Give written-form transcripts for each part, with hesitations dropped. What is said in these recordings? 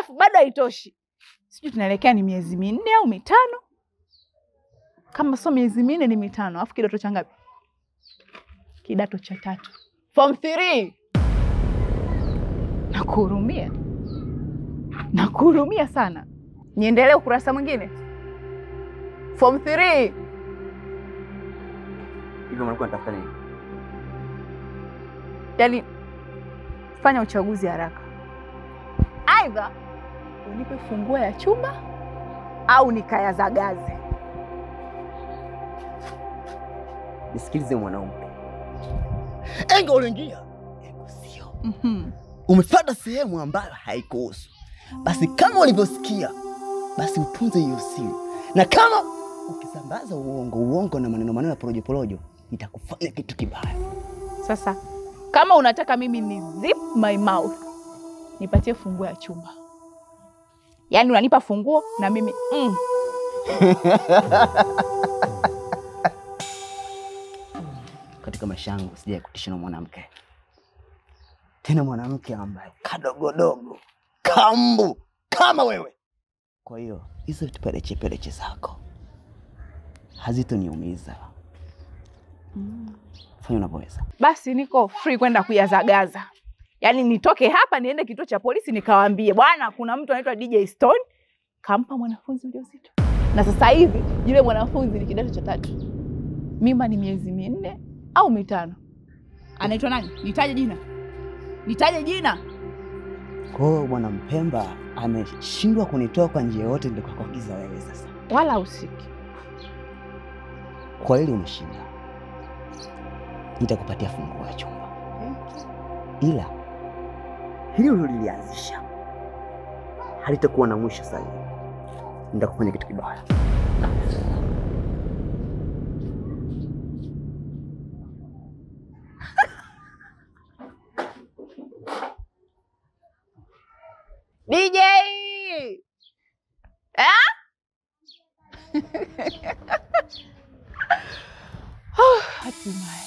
Alafu bado haitoshi. Sijui tunaelekea ni miezi 4 au 5. Kama sio miezi 4 ni 5. Alafu kidato cha ngapi? Kidato cha 3. Form 3. Nakuhurumia. Nakuhurumia sana. Niendelee ukurasa mwingine. Form 3. Hivyo mlikuwa mnatafuta nini? Yaani fanya uchaguzi haraka. Aidha unipe funguo ya chumba au nikayazagaze. Nisikilize mwanaume. Engo uliingia, engo sio. Umefuata sehemu ambayo haikuhusu. Basi kama ulivyosikia, basi utunze hiyo siri. Na kama ukisambaza uongo na maneno ya porojo porojo, nitakufanya kitu kibaya. Sasa kama unataka mimi ni zip my mouth, nipatie funguo ya chumba. Yaani unanipa funguo na mimi Katika maisha yangu sijawahi kutisha na mwanamke. Tena mwanamke ambaye kadogodogo, kambu kama wewe. Kwa hiyo hizo pereche zako hazitoniumiza. Fanya unavyoweza. Basi niko free kwenda kuyazagaza. Yaani nitoke hapa niende kituo cha polisi nikawaambie, bwana kuna mtu anaitwa DJ Stone kampa mwanafunzi ujauzito. Na sasa hivi yule mwanafunzi ni kidato cha 3. Mimba ni miezi 4 au 5. Anaitwa nani? Nitaje jina. Nitaje jina. Kwa hiyo bwana Mpemba ameshindwa kunitoa kwa njia yote, ndio kuagiza wewe sasa. Wala usiki. Kwa hili umeshinda. Nitakupatia funguo ya chumba. Ila hili ulilolianzisha halitakuwa na mwisho sasa. Nitakufanya kitu kibaya. DJ! Eh? Oh, hatimaye.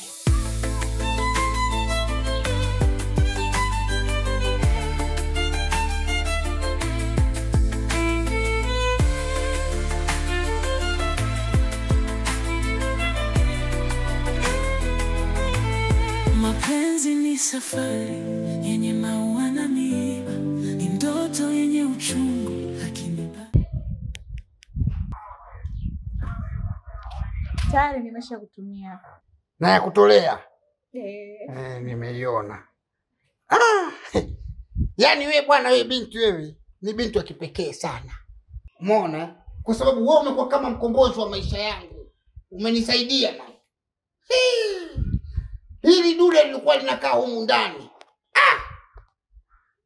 Mapenzi ni safari yenye maua na miiba, ni ndoto yenye uchungu lakini tayari nimesha kutumia. Na ya kutolea. Nimeiona. Ah! Yaani wewe bwana, wewe binti, wewe ni binti wa kipekee sana. Umeona? Kwa sababu wewe umekuwa kama mkombozi wa maisha yangu. Umenisaidia na. Hili dude lilikuwa linakaa humu ndani. Ah!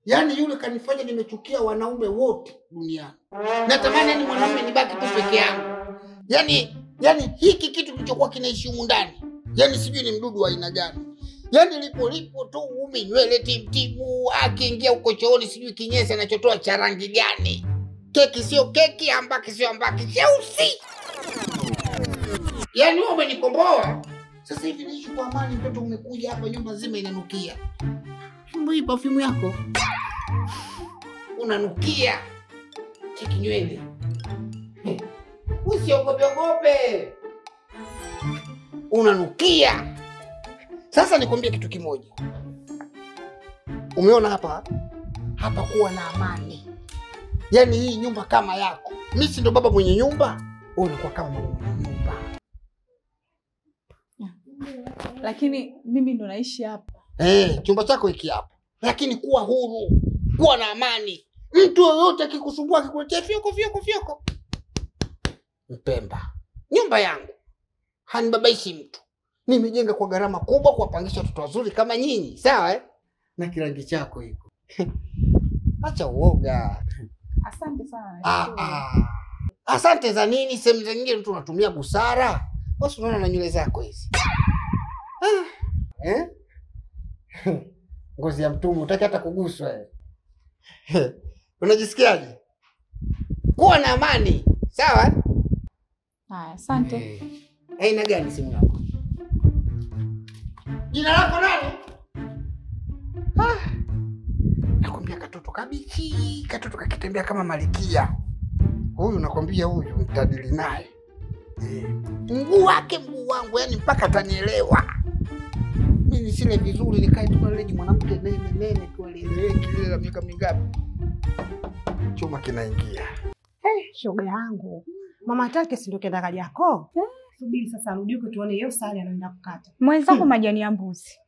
Yaani yule kanifanya nimechukia wanaume wote duniani. Natamani yani mwanaume nibaki tu peke yangu. Yaani hiki kitu kilichokuwa kinaishi humu ndani. Yaani sijui ni mdudu wa aina gani. Yaani lipo tu umi nywele timtimu, akiingia huko chooni sijui kinyesi anachotoa cha rangi gani. Keki sio keki, ambaki sio ambaki, cheusi. Yaani wewe umenikomboa. Sasa hivi naishi kwa amani, mtoto umekuja hapa nyumba nzima inanukia. Hii perfume yako. Unanukia. Cheki nywele. Usiogope ogope. Unanukia. Sasa nikwambie kitu kimoja. Umeona hapa? Hapa kuwa na amani. Yaani hii nyumba kama yako. Mimi si ndo baba mwenye nyumba? Wewe unakuwa kama mwenye nyumba. Lakini mimi ndo naishi hapa. Chumba chako hiki hapa. Lakini kuwa huru, kuwa na amani. Mtu yoyote akikusumbua akikuletea fyoko fyoko fyoko. Mpemba. Nyumba yangu hanibabaishi mtu. Nimejenga kwa gharama kubwa kuwapangisha watoto wazuri kama nyinyi, sawa eh? Na kirangi chako hiko. Acha uoga. Asante sana. Asante za nini? Sehemu nyingine mtu unatumia busara. Wewe unaona na nywele zako hizi. Eh? Ngozi ya mtumu hutaki hata kuguswa wewe. Unajisikiaje? Kuwa na amani, sawa? Haya, asante. Aina gani simu yako? Jina lako nani? Ah. Nakwambia Katoto kabichi, katoto kakitembea kama malikia. Huyu nakwambia huyu nitadili naye. Mguu wake mguu wangu, yani mpaka atanielewa. Mimi nisile vizuri nikae tu pale mwanamke nene nene tu alieleweki lile la miaka mingapi. Chuma kinaingia. Shoga yangu. Mama take si ndio kenda Kariakoo? Subiri sasa arudi huko tuone hiyo sare anaenda kukata. Mwenzako majani ya mbuzi.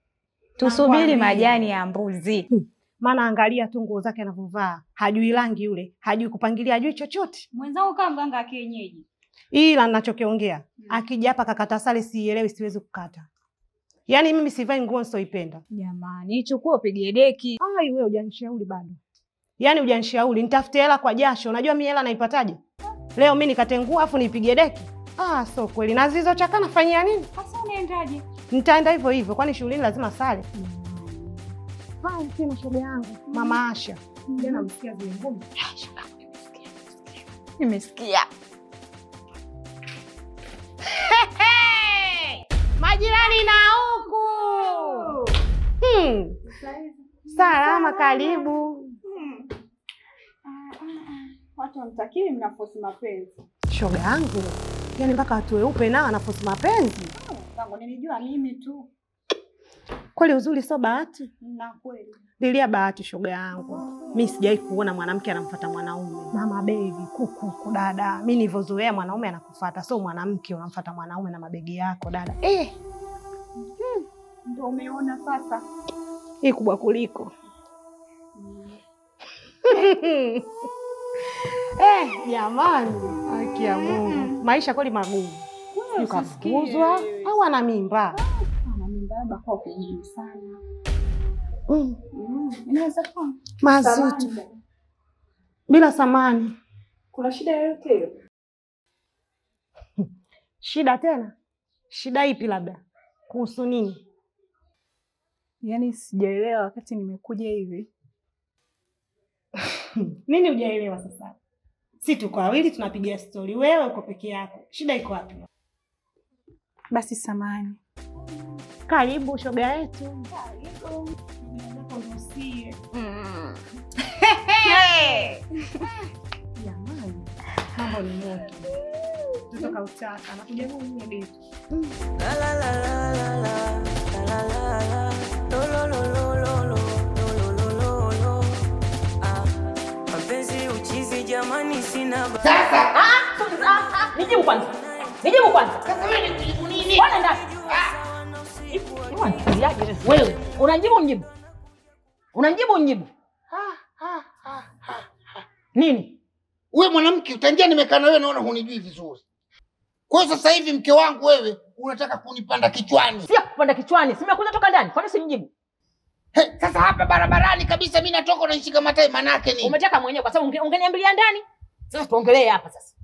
Tusubiri majani ya mbuzi. Maana angalia tu nguo zake anavyovaa, hajui rangi yule, hajui kupangilia, hajui chochote. Mwenzako kama mganga kienyeji. Ila ninachokiongea, akija hapa kakata sare sielewi, siwezi kukata. Yaani mimi sivai nguo nisoipenda. Jamani, chukua upige deki. Ai wewe hujanishauri bado. Yaani hujanishauri, nitafute hela kwa jasho. Unajua mimi hela naipataje? Leo mimi nikatengua afu nipige deki. Ah, so kweli. Na zilizochakana fanyia nini? Sasa unaendaje? Nitaenda hivyo hivyo kwani shuleni lazima sare. Hai tena shoga yangu, Mama Asha. Jana msikia zile ngoma. Shoga yangu nimesikia. Nimesikia. Majirani na huku. Salama, karibu. Watu hamtakii mnafosi mapenzi. Shoga yangu, yaani mpaka watu weupe nao wanafosi mapenzi. Tangu nilijua mimi tu. Kweli uzuri sio bahati? Na kweli. Lilia bahati shoga yangu. Mimi sijawahi kuona mwanamke anamfuata mwanaume. Mama baby, kuku dada. Mimi nilivyozoea mwanaume anakufuata, sio mwanamke unamfuata mwanaume na mabegi yako dada. Ndio umeona sasa. Hii kubwa kuliko. Jamani, haki ya Mungu. Maisha kweli magumu. Ukafukuzwa au ana mimba? Ana mimba baba kwa kijiji sana. Inaweza kuwa mazutu. Bila samani. Kuna shida yoyote hiyo? Shida tena? Shida ipi labda? Kuhusu nini? Yaani sijaelewa wakati nimekuja hivi. Nini hujaelewa sasa? Si tuko wawili tunapiga story, wewe uko peke yako. Shida iko wapi? Basi samani. Karibu shoga yetu. Karibu. Jamani, mambo ni moto. Tutoka utaka, anakuja mwenyewe getu. La la la la la la la la lo lo lo lo lo lo lo lo. Ah, mapenzi uchizi jamani sina. Sasa nijibu kwanza. Nijibu kwanza. Sasa wewe nikujibu nini? Bwana ndani. Wewe unanijibu mjibu. Unanijibu mjibu. Nini? Wewe mwanamke utangia nimekaa na wewe naona hunijui vizuri. Kwa hiyo sasa hivi mke wangu wewe unataka kunipanda kichwani. Sio kupanda kichwani, simekuja toka ndani. Kwani simjibu? Hey, sasa hapa barabarani kabisa mimi natoka unanishika matai manake nini? Umetaka mwenyewe kwa sababu ungeniambilia ndani. Sasa tuongelee hapa sasa.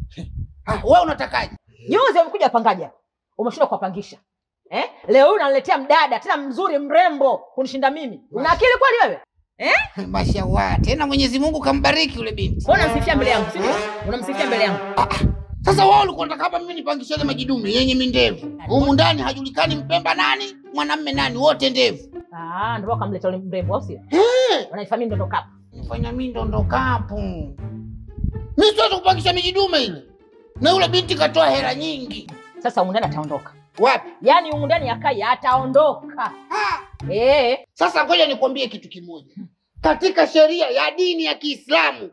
Wewe unatakaje? Juzi umekuja pangaja. Umeshindwa kuwapangisha. Leo unaniletea mdada tena mzuri mrembo kunishinda mimi. Una akili kweli wewe? Mashallah. Tena Mwenyezi Mungu kambariki yule binti. Mbona unamsifia mbele yangu, sio? Unamsifia mbele yangu. Sasa wewe ulikuwa unataka hapa mimi nipangishane majidume yenye mindevu. Humu ndani hajulikani mpemba nani, mwanamume nani, wote ndevu. Ndio wakamleta yule mrembo au sio? Unaifanya mimi ndo kapu. Nifanya mimi ndo kapu. Mimi siwezi kupangisha mijidume ile. Na yule binti katoa hela nyingi. Sasa humu ndani ataondoka. Wapi? Yaani humu ndani akai ataondoka. Sasa ngoja nikwambie kitu kimoja. Katika sheria ya dini ya Kiislamu,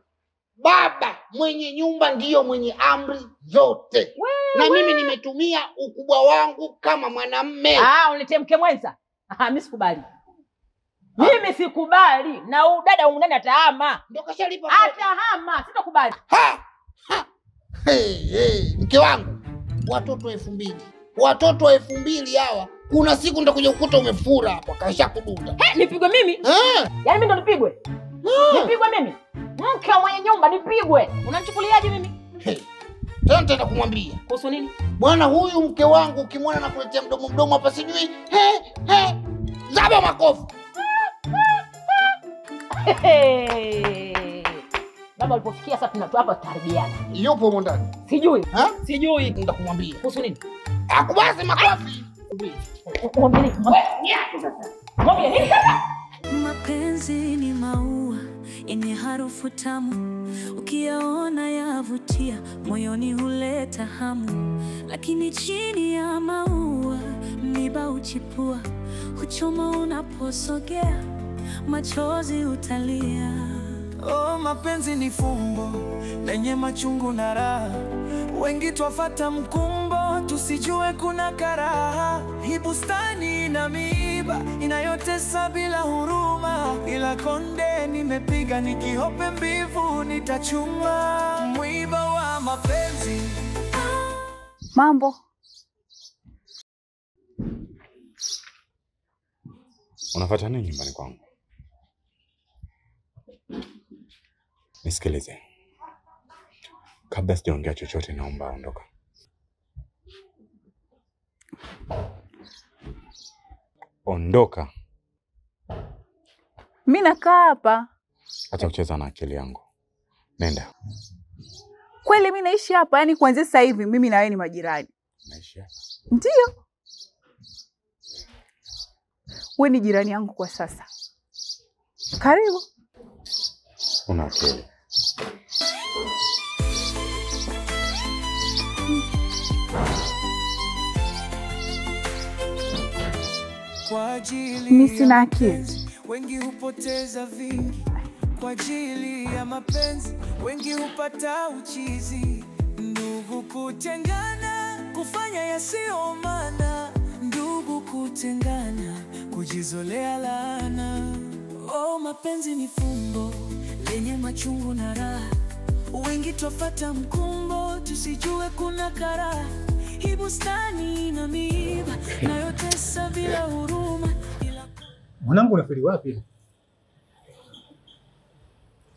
baba mwenye nyumba ndiyo mwenye amri zote. Na mimi nimetumia ukubwa wangu kama mwanamume. Uniletee mke mwenza. Mimi sikubali. Mimi sikubali. Na huyu dada humu ndani atahama. Ndio kashalipa. Atahama, sitakubali. Hey, mke wangu, watoto 2000. Watoto 2000 hawa. Kuna siku nitakuja kukuta umefura hapa, kaisha kudunda. Nipigwe mimi? Yaani mimi ndo nipigwe? Nipigwe mimi? Mke wa mwenye nyumba nipigwe. Unanichukuliaje mimi? Tena nitaenda kumwambia. Kuhusu nini? Bwana huyu mke wangu ukimwona nakuletea mdomo mdomo hapa sijui. Zaba makofi. Baba ulipofikia sasa tunatoa hapa tutaharibiana. Yupo humo ndani? Sijui. Sijui. Nitakumwambia. Kuhusu nini? Akubasi makofi. Mwambie nini? Mwambie nini sasa? Mapenzi ni maua yenye harufu tamu, ukiyaona yavutia, moyoni huleta hamu. Lakini chini ya maua miba huchipua, huchoma unaposogea, machozi utalia. Oh, mapenzi ni fumbo lenye machungu na raha, wengi twafata mkumbo, tusijue kuna karaha. Hii bustani na miiba inayotesa bila huruma, ila konde nimepiga nikihope mbivu nitachuma. Mwiba wa mapenzi. Mambo. Unafuata nini nyumbani kwangu? Nisikilize. Kabla sijaongea chochote naomba ondoka. Ondoka. Mimi nakaa hapa. Acha kucheza na akili yangu. Nenda. Kweli mimi naishi hapa, yani kuanzia sasa hivi mimi na wewe ni majirani. Naishi hapa? Ndio. Wewe ni jirani yangu kwa sasa. Karibu. Una akili. Kwa ajili Mimi sina akili. Wengi hupoteza vingi kwa ajili ya mapenzi, wengi hupata uchizi. Ndugu kutengana, kufanya yasiyo maana, ndugu kutengana, kujizolea laana. Oh, mapenzi ni fumbo lenye machungu na raha, wengi twafata mkumbo, tusijue kuna karaha. Hii bustani na miiba inayotesa bila huruma. Mwanangu, unafeli wapi?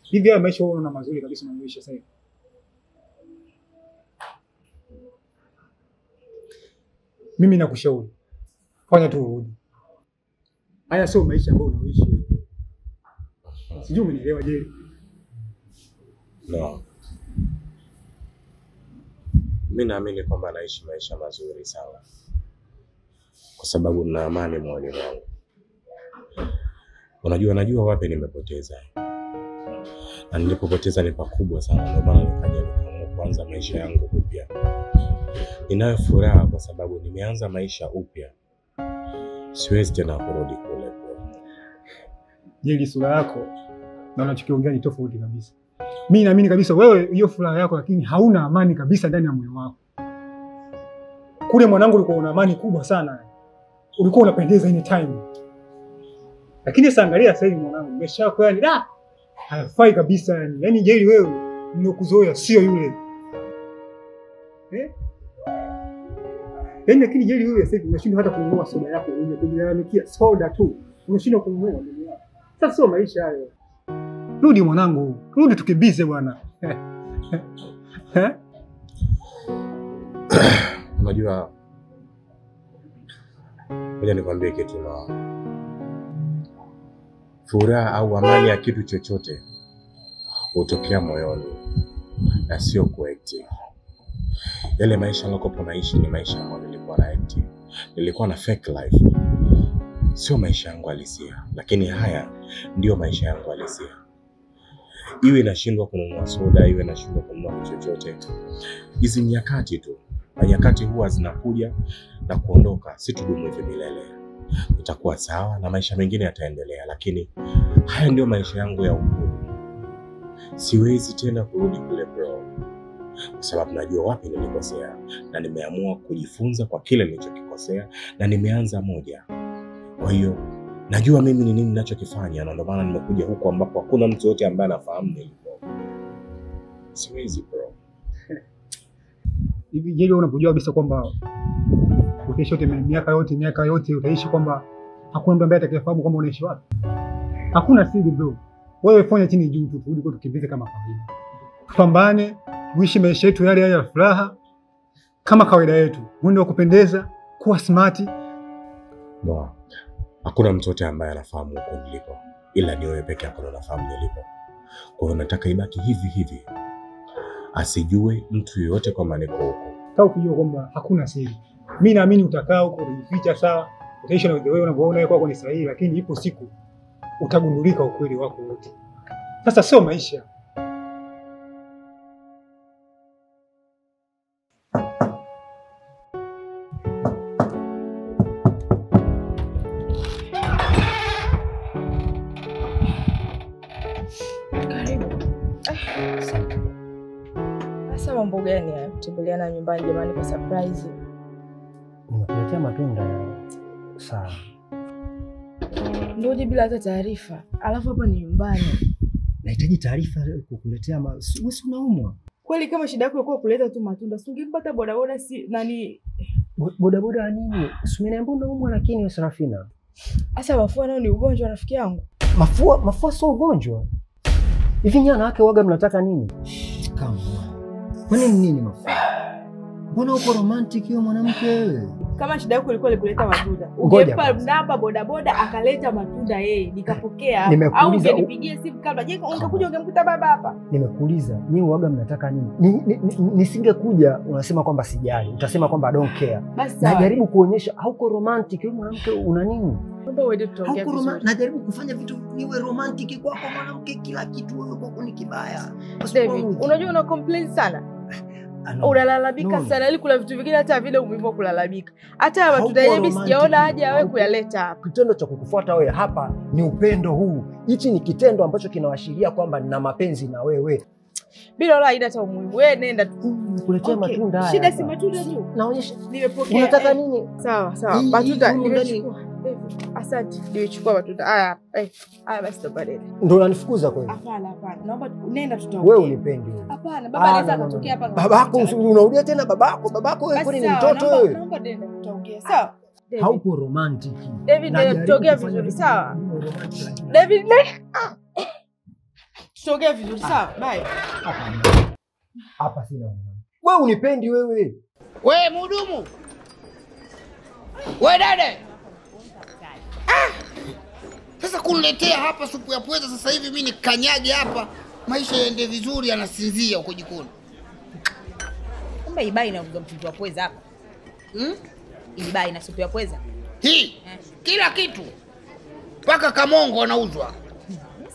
Hivi haya maisha wewe unaona mazuri kabisa unayoishi sasa hivi? Mimi nakushauri fanya tu urudi. Haya sio maisha ambayo unaoishi wewe. Sijui umenielewa je? No. Mimi naamini kwamba naishi maisha mazuri sana, kwa sababu nina amani moyoni mwangu. Unajua, najua wapi nimepoteza, na nilipopoteza ni pakubwa sana. Ndio maana nikaja nikaamua kuanza maisha yangu upya. Ninayo furaha kwa sababu nimeanza maisha upya. Siwezi tena kurudi kule kule. Jeli, sura yako na unachokiongea ni tofauti kabisa. Mimi naamini kabisa wewe hiyo furaha yako, lakini hauna amani kabisa ndani ya moyo wako. Kule mwanangu ulikuwa una amani kubwa sana. Ulikuwa unapendeza anytime. Lakini sasa angalia sasa hivi mwanangu, maisha yako yani da hayafai kabisa yani. Yaani Jeli wewe nilikuzoea sio yule. Yaani lakini Jeli wewe sasa hivi unashindwa hata kununua soda yako, unajilalamikia soda tu. Unashindwa kununua ndugu yako. Sasa sio maisha hayo. Rudi mwanangu, rudi tukimbize bwana. Unajua, ngoja nikwambie kitu na furaha au amani ya kitu chochote hutokea moyoni na sio kuacting. Yale maisha nilikopo naishi ni maisha ambayo nilikuwa na acting. Nilikuwa na fake life. Sio maisha yangu halisia, lakini haya ndio maisha yangu halisia. Iwe nashindwa kununua soda, iwe nashindwa kununua kitu chochote. Hizi nyakati tu, na nyakati huwa zinakuja na kuondoka, si tudumu hivi milele. Itakuwa sawa na maisha mengine yataendelea, lakini haya ndio maisha yangu ya uhuru. Siwezi tena kurudi kule bro, kwa sababu najua wapi nilikosea na nimeamua kujifunza kwa kile nilichokikosea na nimeanza moja. Kwa hiyo najua mimi ni nini ninachokifanya, na ndio maana nimekuja huku ambapo hakuna mtu yote ambaye anafahamu nilipo. Siwezi bro. Hivi je, unapojua kabisa kwamba utaishi yote miaka yote utaishi kwamba hakuna mtu ambaye atakayefahamu kwamba unaishi wapi? Hakuna siri bro. Wewe fanya chini juu tu, turudi kwa tukimbize kama kawaida. Tupambane, tuishi maisha yetu yale yale ya furaha kama kawaida yetu. Mwendo wa kupendeza, kuwa smart. No. Hakuna mtu yote ambaye anafahamu huko nilipo, ila ni wewe peke yako ndio unafahamu nilipo. Kwa hiyo nataka ibaki hivi hivi, asijue mtu yeyote kwamba niko huko. Sasa ukijua kwamba hakuna siri, mimi naamini utakaa huko utajificha, sawa, utaishi na wewe unavyoona wewe kwako ni sahihi, lakini ipo siku utagundulika ukweli wako wote. Sasa sio maisha. Sasa mambo gani haya kutembeleana nyumbani jamani kwa surprise? Nimekuletea matunda. Sawa. Ndio bila hata taarifa. Alafu hapa ni nyumbani. Nahitaji taarifa kukuletea wewe si unaumwa? Kweli kama shida yako ilikuwa kuleta tu matunda, si ungempata bodaboda si nani? Bodaboda nini? Si umeniambia unaumwa lakini wewe Serafina. Sasa mafua nao ni ugonjwa rafiki yangu. Mafua sio ugonjwa. Hivi nyinyi wanawake waga mnataka nini? Kama kwa nini nini mafua? Mbona uko romantic hiyo mwanamke wewe? Kama shida yako ilikuwa kuleta matunda, ungempa namba bodaboda akaleta matunda yeye, nikapokea. Au ungenipigia simu kabla. Je, ungekuja ungemkuta baba hapa? Nimekuuliza, nyinyi waga mnataka nini? Nisingekuja unasema kwamba sijali, utasema kwamba I don't care. Najaribu kuonyesha hauko romantic wewe mwanamke, una nini? Naomba uende tutaongea vizuri. Najaribu kufanya vitu niwe romantic kwako mwanamke, kila kitu wewe kwako ni kibaya. David, unajua una complain sana. Unalalamika sana, ili kuna vitu vingine hata vile umuhimu wa kulalamika. Hata matunda yenyewe mimi sijaona haja wewe kuyaleta hapa. Kitendo cha kukufuata wewe hapa ni upendo huu. Hichi ni kitendo ambacho kinaashiria kwamba nina mapenzi na wewe. Bila wala haina hata umuhimu. Wewe nenda tu. Nikuletea matunda haya. Shida si matunda tu. Naonyesha. Nimepokea. Unataka nini? Sawa, sawa. Matunda nimechukua. Asante. Nimechukua matunda. Haya. Haya basi tupande. Ndio unanifukuza kweli? Hapana, hapana. Naomba nenda tutaongea. Wewe unipendi wewe. Hapana, baba anaweza akatokea hapa. Babako unarudia tena babako? Babako wewe kwani ni mtoto wewe? Naomba nenda tutaongea. Sawa? Hauko romantic. David, tutaongea vizuri, sawa? David, tutaongea vizuri, sawa? Bye. Hapa sina mwanamke. Wewe unipendi wewe. Wewe mhudumu. Wewe dada. Sasa kuniletea hapa supu ya pweza sasa hivi mimi nikanyage hapa maisha yaende vizuri, anasinzia huko jikoni. Kumbe ibai inauza mchuzi wa pweza hapa. Ibai na supu ya pweza. Hii kila kitu. Paka kamongo anauzwa.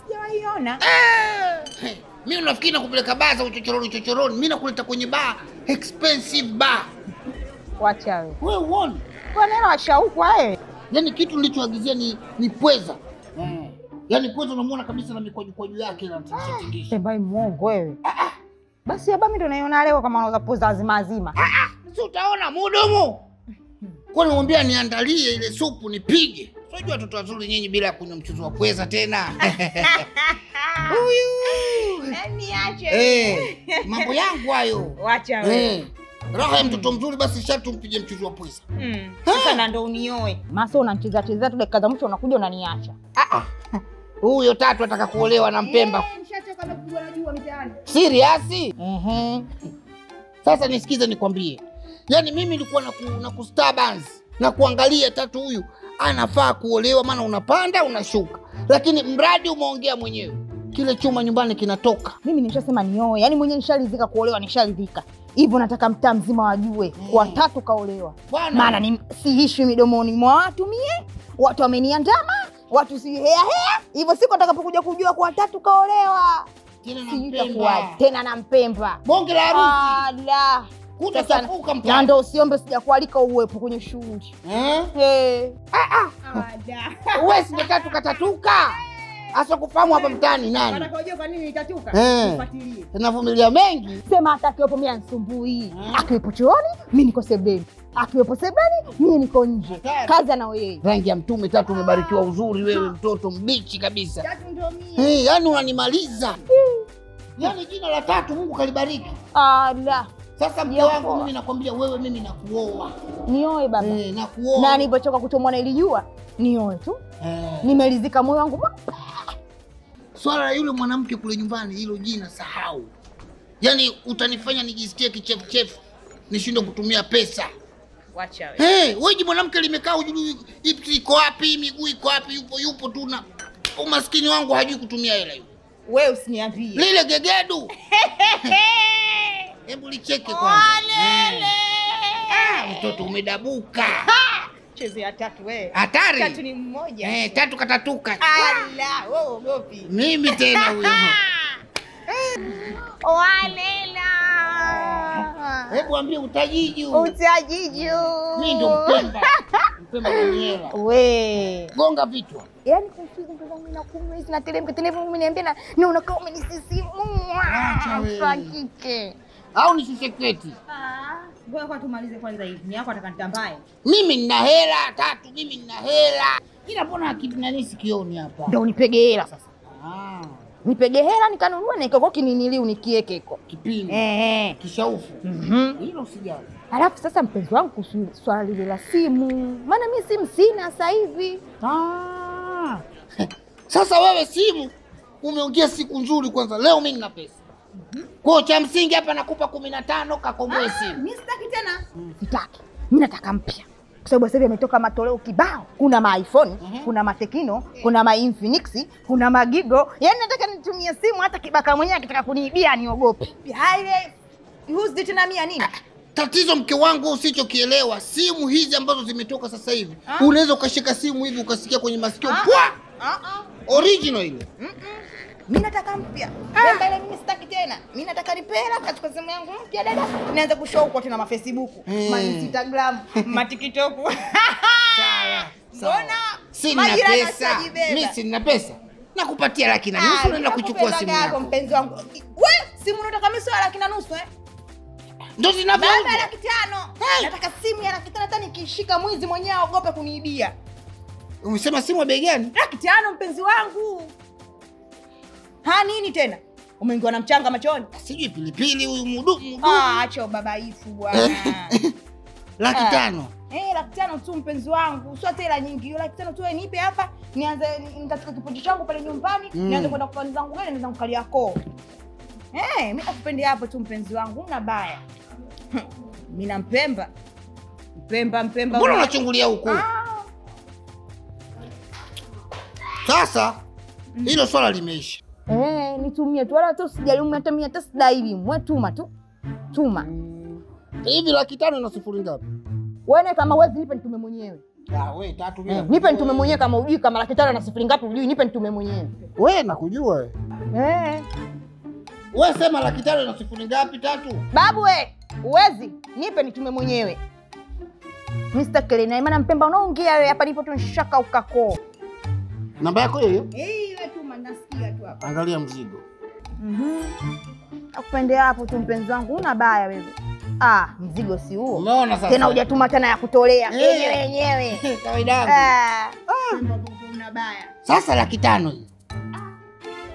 Sijawaiona. Mimi unafikiri nakupeleka baa za uchochoroni chochoroni? Mimi nakuleta kwenye bar, expensive bar. Wacha wewe. Wewe uone. Kwa nini washauku wewe? Yaani kitu nilichoagizia ni pweza. Yaani pweza unamuona kabisa na mikwaju kwaju yake na mtingisha. Tembai muongo wewe. Basi hapa mimi ndo naiona leo kama unauza pweza azima azima. Si utaona mhudumu. Kwa nimwambia niandalie ile supu nipige. Unajua watoto wazuri nyinyi bila kunywa mchuzi wa pweza tena. Huyu. Niache. Mambo yangu hayo. Wacha wewe. Raha ya mtoto mzuri basi sharti umpige mchuzi wa pweza. Sasa na ndo unioe. Maso unanicheza cheza tu dakika za mwisho unakuja unaniacha. Huyo tatu ataka kuolewa na Mpemba. Nishachoka na kupigwa na jua mitaani. Serious? Sasa nisikize nikwambie. Yaani mimi nilikuwa na ku Starbucks na kuangalia tatu huyu anafaa kuolewa, maana unapanda unashuka. Lakini mradi umeongea mwenyewe. Kile chuma nyumbani kinatoka. Mimi nimeshasema nioe. Yaani mwenyewe nishalizika kuolewa, nishalizika. Hivyo nataka mtaa mzima wajue kwa tatu kaolewa. Maana ni siishi midomoni mwa watu mie. Watu wameniandama, watu si hea hea. Hivyo siku atakapokuja kujua kwa tatu kaolewa. Tena na Mpemba. Tena na Mpemba. Bonge la harusi. Ala. Kutachafuka mtaa. Na ndio usiombe sijakualika uwepo kwenye shughuli. Wewe si tatu katatuka. Asa kufahamu hapa mtaani nani? Anakojua kwa nini nitatuka? Nifuatilie. Tunavumilia mengi. Sema hata akiwepo mimi anisumbui. Akiwepo chooni, mimi niko sebuleni. Akiwepo sebuleni, mimi niko nje. Kazi anao yeye. Rangi ya mtume tatu umebarikiwa uzuri wewe mtoto mbichi kabisa. Tatu ndio mimi. Yaani unanimaliza. Yaani jina la tatu Mungu kalibariki. Ala. Sasa mke wangu mimi nakwambia wewe mimi nakuoa. Nioe baba. Nakuoa. Na nilipochoka kutomwa na ilijua, nioe tu. Nimelizika moyo wangu. Swala la yule mwanamke kule nyumbani hilo jina sahau. Yaani utanifanya nijisikie kichefuchefu, nishindwe kutumia pesa. Wacha wewe. Wewe mwanamke limekaa hujui ipi iko wapi, miguu iko wapi, yupo tu na umaskini wangu hajui kutumia hela hiyo. Wewe usiniambie. Lile gegedu. Hebu licheke kwanza. Mtoto umedabuka. Chezea tatu wewe. Hatari. Tatu ni mmoja. Tatu katatuka. Ala, wewe ogopi. Mimi tena huyo. Walela. Hebu ambie utajiju. Utajiju. Mimi ndo Mpemba. Mpemba mwenyewe. We. Gonga vichwa. Yaani kusiku mpenzi wangu nakunywa hizi na teremka tena hivyo umeniambia na unakaa umenisisimua. Acha wewe. Kike. Au nishushe kreti? Ngoja kwa tumalize kwanza hivi. Ni yako atakanitambaye. Mimi nina hela tatu, mimi nina hela. Ila mbona kitu nani sikioni hapa? Ndio unipege hela sasa. Nipege hela nikanunua na ikoko kininili unikieke iko. Kipini. Kishaufu. Hilo usijali. Alafu sasa mpenzi wangu kuhusu swala lile la simu. Maana mimi simu sina sasa hivi. Sasa wewe simu umeongea siku nzuri kwanza. Leo mimi nina pesa. Kwa hiyo cha msingi hapa nakupa 15 kakomboe simu. Mimi sitaki tena. Sitaki. Mimi nataka mpya. Kwa sababu sasa hivi ametoka matoleo kibao. Kuna ma iPhone, kuna ma Tecno, kuna ma Infinix, kuna ma Gigo. Yaani nataka nitumie simu hata kibaka mwenyewe akitaka kuniibia niogope. Hai, who's the tena mia nini? Tatizo mke wangu usichokielewa, simu hizi ambazo zimetoka sasa hivi, unaweza ukashika simu hivi ukasikia kwenye masikio pwa. Original ile. Mimi nataka mpya. Pemba ile mimi sitaki tena. Mimi nataka nipela kachukua simu yangu mpya dada. Nianze kushow huko tena ma Facebook, ma Instagram, ma TikTok. Sawa. Mbona sina pesa? Mimi sina pesa. Nakupatia 150 unaenda kuchukua simu yako. Mpenzi wangu. Wewe simu unataka mimi sio 150 eh? Ndio zinavyouzwa. Baba 500. Nataka simu ya 500 hata nikishika mwizi mwenyewe aogope kuniibia. Umesema simu ya bei gani? 500 mpenzi wangu. Ha nini tena? Umeingiwa na mchanga machoni? Sijui pilipili huyu mudumu. Acha babaifu bwana. 500. 500 tu mpenzi wangu. Sio hela nyingi. Hiyo 500 tu nipe hapa, nianze nitachukua kipochi changu pale nyumbani, nianze kwenda kwa zangu gani nianze kukalia koo. Mimi nakupenda hapo tu mpenzi wangu, una baya. Mimi na Mpemba. Mpemba. Mbona unachungulia huku? Sasa hilo swala limeisha. Nitumie tu wala hata usijali hata mimi hata sidai mwe tuma tu. Tuma. Hivi 500 na sifuri ngapi? Wewe kama huwezi nipe nitume mwenyewe. Wewe tatu mimi. Nipe nitume mwenyewe kama hujui kama 500 na sifuri ngapi hujui nipe nitume mwenyewe. Wewe nakujua wewe. Wewe sema 500 na sifuri ngapi tatu? Babu wewe, huwezi nipe nitume mwenyewe. Mr. Kelena, maana Mpemba unaongea wewe hapa nipo tu nishaka ukakoo. Namba yako hiyo? Wewe tuma nasikia tu hapa. Angalia mzigo. Nakupendea hapo tu mpenzi wangu, una baya wewe. Mzigo si huo. Umeona sasa? Tena hujatuma tena ya kutolea. Yenyewe. Kawaida yangu. Una baya. Sasa 500 hii.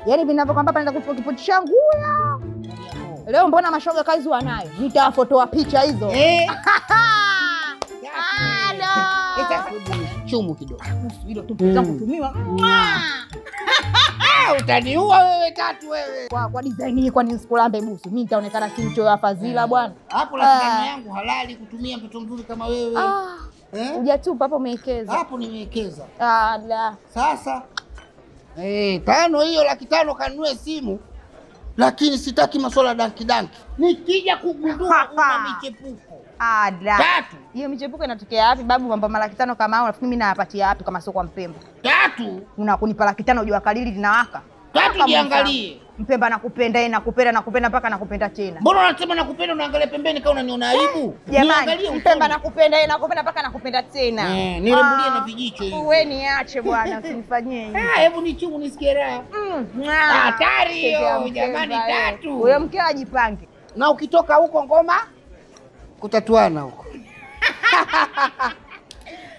Yaani vinavyokwamba hapa naenda kuchukua kipochi changu huyo. Leo mbona mashoga kazi wanayo? Nitafotoa picha hizo. Chumu kidogo. Hilo tu mpenzi wangu tumiwa. Utaniua wewe tatu wewe. Kwa design hii kwa nini sikulambe busu? Mimi nitaonekana kimcho ya fadhila bwana. Hapo 500 yangu halali kutumia mtoto mzuri kama wewe. Hujatupa hapo umewekeza. Hapo nimewekeza. La. Sasa 5 hiyo 500 kanunue simu. Lakini sitaki masuala danki danki. Nikija kugundua una michepuko. Tatu. Hiyo michepuko inatokea wapi babu? Mambo mara 5 kama hao nafikiri mimi nayapatia wapi kama sio kwa Mpemba? Tatu. Unakunipa 500 jua kalili linawaka. Tatu jiangalie. Mpemba nakupenda yeye nakupenda nakupenda mpaka nakupenda tena. Mbona unasema nakupenda unaangalia pembeni kama unaniona aibu? Jamani, Mpemba nakupenda yeye nakupenda mpaka nakupenda tena. Nilembulie na vijicho hivi. Wewe niache bwana usinifanyie hivi. Hebu nichumu nisikie raha. Hatari hiyo jamani tatu. Huyo mkeo ajipange. Na ukitoka huko ngoma kutatuana huko.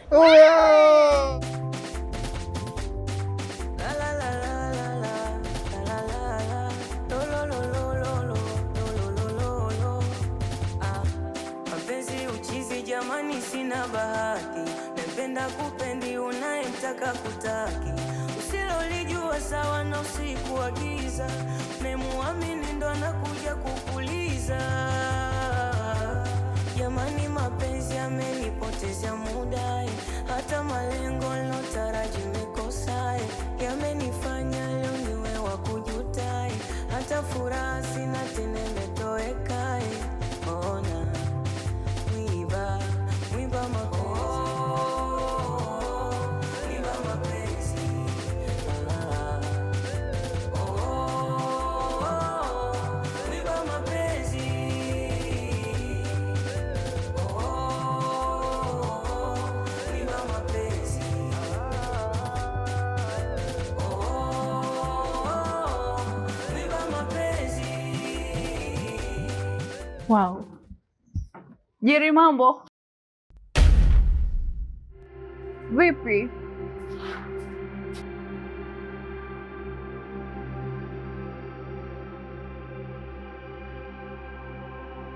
Huyo. Jamani sina bahati, napenda kupendi unayemtaka kutaki. Usilolijua sawa na usiku wa giza, memuamini ndo anakuja kukuliza. Jamani mapenzi yamenipotezea muda, hata malengo nilotaraji nimekosa, yamenifanya leo niwe wa kujuta, hata furaha sina tena imetoweka. Ona mwiba mapenzi. Wow. Jerry, mambo vipi?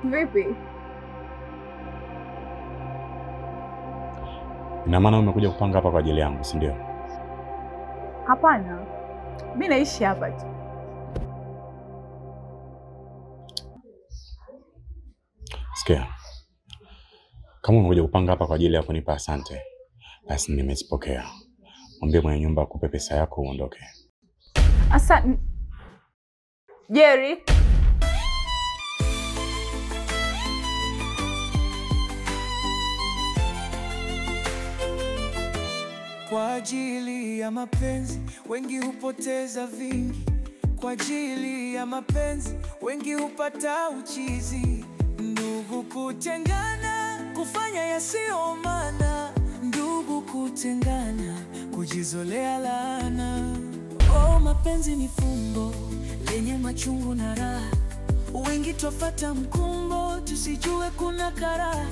Vipi? Ina maana umekuja kupanga hapa kwa ajili yangu, si ndio? Hapana. Mimi naishi hapa tu. Sikia. Kama umekuja kupanga hapa kwa ajili ya kunipa asante, basi nimezipokea. Mwambie mwenye nyumba akupe pesa yako uondoke. Asante. Jerry. Kwa ajili ya mapenzi wengi hupoteza vingi, kwa ajili ya mapenzi wengi hupata uchizi. Ndugu kutengana, kufanya yasiyo maana, ndugu kutengana, kujizolea laana. Oh, mapenzi ni fumbo lenye machungu na raha, wengi twafata mkumbo tusijue kuna karaha.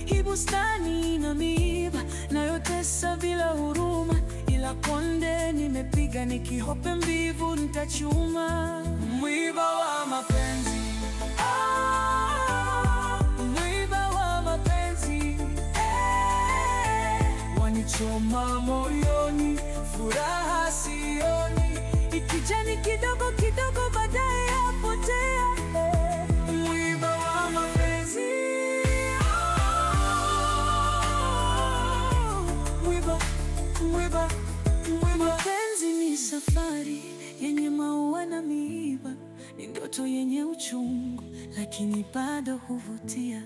Hii bustani ina miiba nayotesa bila huruma, ila konde nimepiga nikihope mbivu nitachuma. Mwiba wa mapenzi, ah, mwiba wa mapenzi, eh, wanichoma moyoni, furaha sioni, ikijani kidogo kidogo baadaye yapotea. Eh, mwiba wa mapenzi, mwiba, mwiba. Mapenzi ni safari yenye maua na miiba, ni ndoto yenye uchungu lakini bado huvutia.